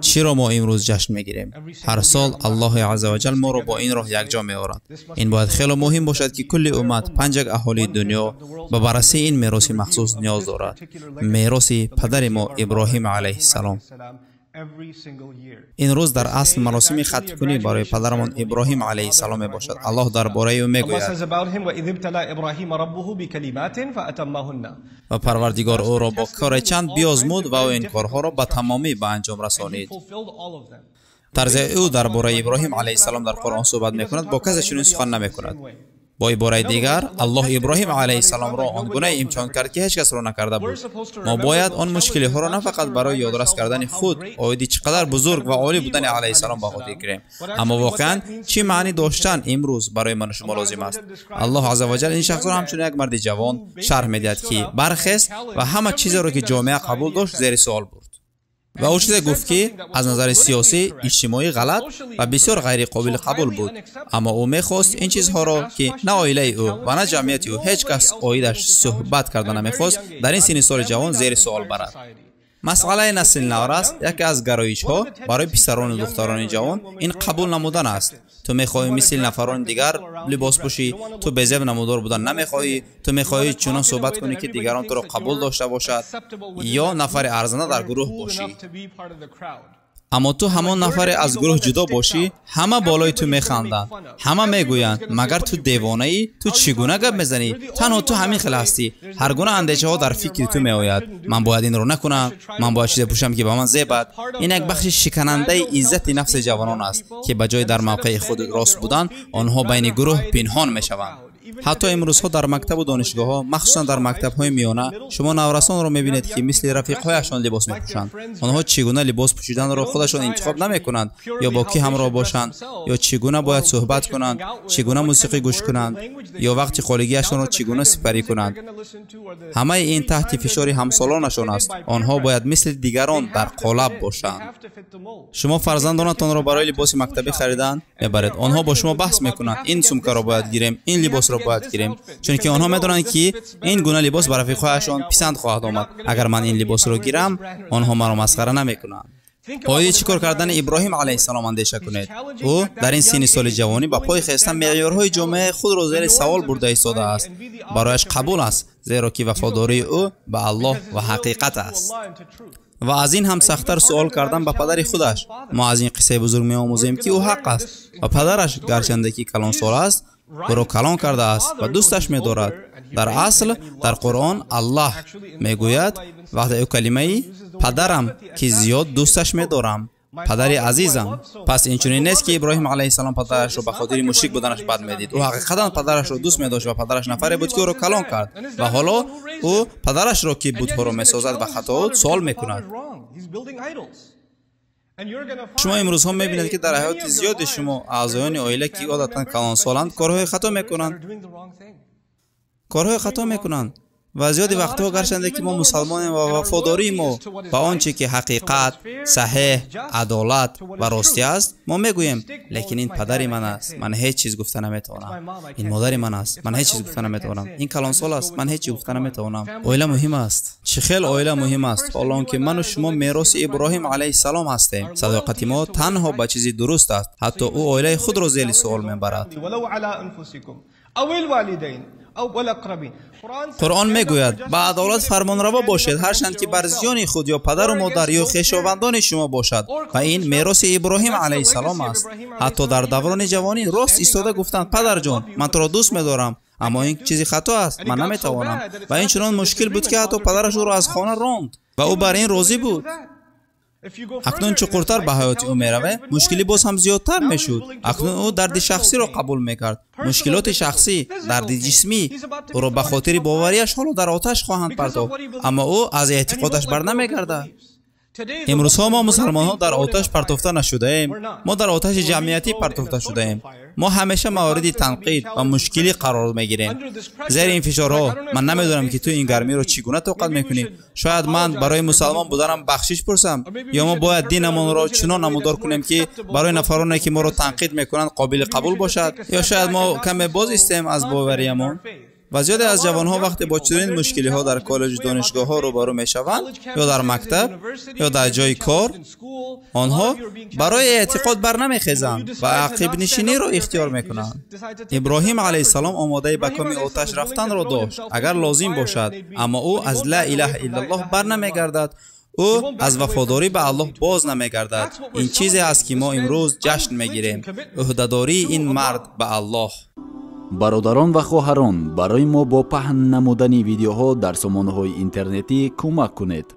Чиро мо имрӯз ҷашн мегирем? Ҳар сол Аллоҳи азза ва ҷал моро бо ин роҳ якҷо меорад. Ин бояд хело муҳим бошад, ки кулли уммат, панҷак аҳолии дунё ба баррасии ин мероси махсус ниёз дорад. Мероси падари мо Иброҳим алайҳиссалом. Ин рӯз дар асл маросими хатмкунӣ барои падарамон Иброҳим алайҳиссалом мебошад. Аллоҳ дар бораи ӯ мегӯяд: ва Парвардигор ӯро бо кори чанд биёзмуд ва ӯ ин корҳоро ба тамомӣ ба анҷом расонид. Тарзи ӯ дар бораи Иброҳим алайҳиссалом дар Қуръон суҳбат мекунад, бо касе чунин сухан намекунад. Бо ибораи дигар, Аллоҳ Иброҳим алайҳиссаломро он гуна имтиҳон кард, ки ҳеҷ касро накарда буд. Мо бояд он мушкилиҳоро на фақат барои ёдрас кардани худ оиди чӣ қадар бузург ва олӣ будани алайҳиссалом ба хотир гирем, аммо воқеан чӣ маънӣ доштан имрӯз барои ману шумо лозим аст. Аллоҳ азза ва ҷал ин шахсро ҳамчун як марди ҷавон шарҳ медиҳад, ки бархест ва ҳама чизеро, ки ҷомеа қабул дошт, зери суол бурд. Ва ӯ чизе гуфт, ки аз назари сиёсӣ, иҷтимоӣ ғалат ва бисёр ғайриқобили қабул буд. Аммо ӯ мехост ин чизҳоро, ки на оилаи ӯ ва на ҷамъияти ӯ ҳеҷ кас оидаш суҳбат карда намехост, дар ин синни соли ҷавон зери суол барад. Масъалаи насли наврас яке аз гароишҳо барои писарону духтарони ҷавон ин қабул намудан аст. Ту мехоҳӣ мисли нафарони дигар либос пӯшӣ, ту безеб намудор будан намехоҳӣ, ту мехоҳӣ чунон суҳбат кунӣ, ки дигарон туро қабул дошта бошад, ё нафари арзанда дар гурӯҳ бошӣ. Аммо ту ҳамон нафаре аз гурӯҳ ҷудо бошӣ, ҳама болои ту механданд, ҳама мегӯянд: магар ту девонаӣ? Ту чӣ гуна гап мезанӣ? Танҳо ту ҳамин хел ҳастӣ. Ҳар гуна андешаҳо дар фикри ту меояд: ман бояд инро накунам, ман бояд чизе пӯшам, ки ба ман зебад. Ин як бахши шиканандаи иззати нафси ҷавонон аст, ки ба ҷои дар мавқеи худ рост будан, онҳо байни гурӯҳ пинҳон мешаванд. Ҳатто имрӯзҳо дар мактабу донишгоҳҳо, махсусан дар мактабҳои миёна, шумо наврасонро мебинед, ки мисли рафиқҳояшон либос мепӯшанд. Онҳо чӣ гуна либос пӯшиданро худашон интихоб намекунанд, ё бо кӣ ҳамроҳ бошанд, ё чӣ гуна бояд суҳбат кунанд, чӣ гуна мусиқӣ гӯш кунанд, ё вақти холигиашонро чӣ гуна сипарӣ кунанд. Ҳамаи ин таҳти фишори ҳамсолонашон аст. Онҳо бояд мисли дигарон дар қолаб бошанд. Шумо фарзандонатонро барои либоси мактабӣ харидан мебаред. Онҳо бо шумо баҳс мекунанд: ин сумкаро бояд гирем, ин либосро бояд гирем, чунки онҳо медонанд, ки ин гуна либос ба рафиқҳояшон писанд хоҳад омад. Агар ман ин либосро гирам, онҳо маро масхара намекунанд. Оиди чӣ кор кардани Иброҳим алайҳиссалом андеша кунед. Ӯ дар ин синни соли ҷавонӣ ба пой хеста меъёрҳои ҷомеаи худро зери савол бурда истодааст. Барояш қабул аст, зеро ки вафодории ӯ ба Аллоҳ ва ҳақиқат аст. Ва аз ин ҳам сахттар суол кардан ба падари худаш. Мо аз ин қиссаи бузург меомӯзем, ки ӯ ҳақ аст ва падараш, гарчанде ки калонсол аст, ӯро калон кардааст ва дӯсташ медорад. Дар асл дар Қуръон Аллоҳ мегӯяд вақте ӯ калимаи падарам, ки зиёд дӯсташ медорам, падари азизам. Пас инчунин нест, ки Иброҳим алайҳиссалом падарашро ба хотири мушрик буданаш бад медид. Ӯ ҳақиқатан падарашро дӯст медошт ва падараш нафаре буд, ки ӯро калон кард. Ва ҳоло ӯ падарашро, ки бутҳоро месозад ва хато суол мекунад. Шумо имрӯзҳо мебинед, ки дар ҳаёти зиёди шумо аъзоёни оила, ки одатан калонсоланд, корҳои хато мекунанд. Корҳои хато мекунанд. Ва зиёди вақтҳо, гарчанде ки мо мусалмонем ва вафодории мо ба он чӣ ки ҳақиқат, саҳеҳ, адолат ва ростӣ аст, мо мегӯем: лекин ин падари ман аст, ман ҳеҷ чиз гуфта наметавонам. Ин модари ман аст, ман ҳеҷ чиз гуфта наметавонам. Ин калонсол аст, ман ҳеҷ чиз гуфта наметавонам. Оила муҳим аст. Чӣ хел оила муҳим аст, ҳоло он ки ману шумо мероси Иброҳим алайҳиссалом ҳастем. Садоқати мо танҳо ба чизи дуруст аст. Ҳатто ӯ оилаи худро зери суол мебарад. Қуръон мегӯяд: ба адолат фармонраво бошед, ҳарчанд ки бар зиёни худ ё падару модар ё хешовандони шумо бошад. Ва ин мероси Иброҳим алайҳиссалом аст. Ҳатто дар даврони ҷавонӣ рост истода гуфтанд: падарҷон, ман туро дӯст медорам, аммо ин чизи хато аст, ман наметавонам. Ва ин чунон мушкил буд, ки ҳатто падараш ӯро аз хона ронд ва ӯ бар ин розӣ буд. Акнун чуқуртар ба ҳаёти ӯ меравем, мушкилӣ боз ҳам зиёдтар мешуд. Акнун ӯ дарди шахсиро қабул мекард, мушкилоти шахсӣ, дарди ҷисмӣ. Ӯро ба хотири боварияш ҳоло дар оташ хоҳанд партофт, аммо ӯ аз эътиқодаш бар намегардад. Имрӯзҳо мо мусалмонҳо дар оташ партофта нашудаем. Мо дар оташи ҷамъиятӣ партофта шудаем. Мо ҳамеша мавриди танқид ва мушкилӣ қарор мегирем. Зери ин фишорҳо ман намедонам, ки ту ин гармиро чӣ гуна тоқат мекунӣ. Шояд ман барои мусалмон буданам бахшиш пурсам, ё мо бояд динамонро чунон намудор кунем, ки барои нафароне, ки моро танқид мекунанд, қобили қабул бошад, ё шояд мо каме боз истем аз бовариямон. Ва зиёде аз ҷавонҳо вақте бо чунин мушкилиҳо дар коллеҷу донишгоҳҳо рӯбарӯ мешаванд, ё дар мактаб, ё дар ҷойи кор, онҳо барои эътиқод барнамехезанд ва ақибнишиниро ихтиёр мекунанд. Иброҳим алайҳиссалом омодаи ба коми оташ рафтанро дошт, агар лозим бошад, аммо ӯ аз ла илаҳа иллаллоҳ барнамегардад. Ӯ аз вафодорӣ ба Аллоҳ боз намегардад. Ин чизе аст, ки мо имрӯз ҷашн мегирем: ӯҳдадории ин мард ба Аллоҳ. Бародарон ва хоҳарон, барои мо бо паҳн намудани видеоҳо дар сомонаҳои интернетӣ кӯмак кунед.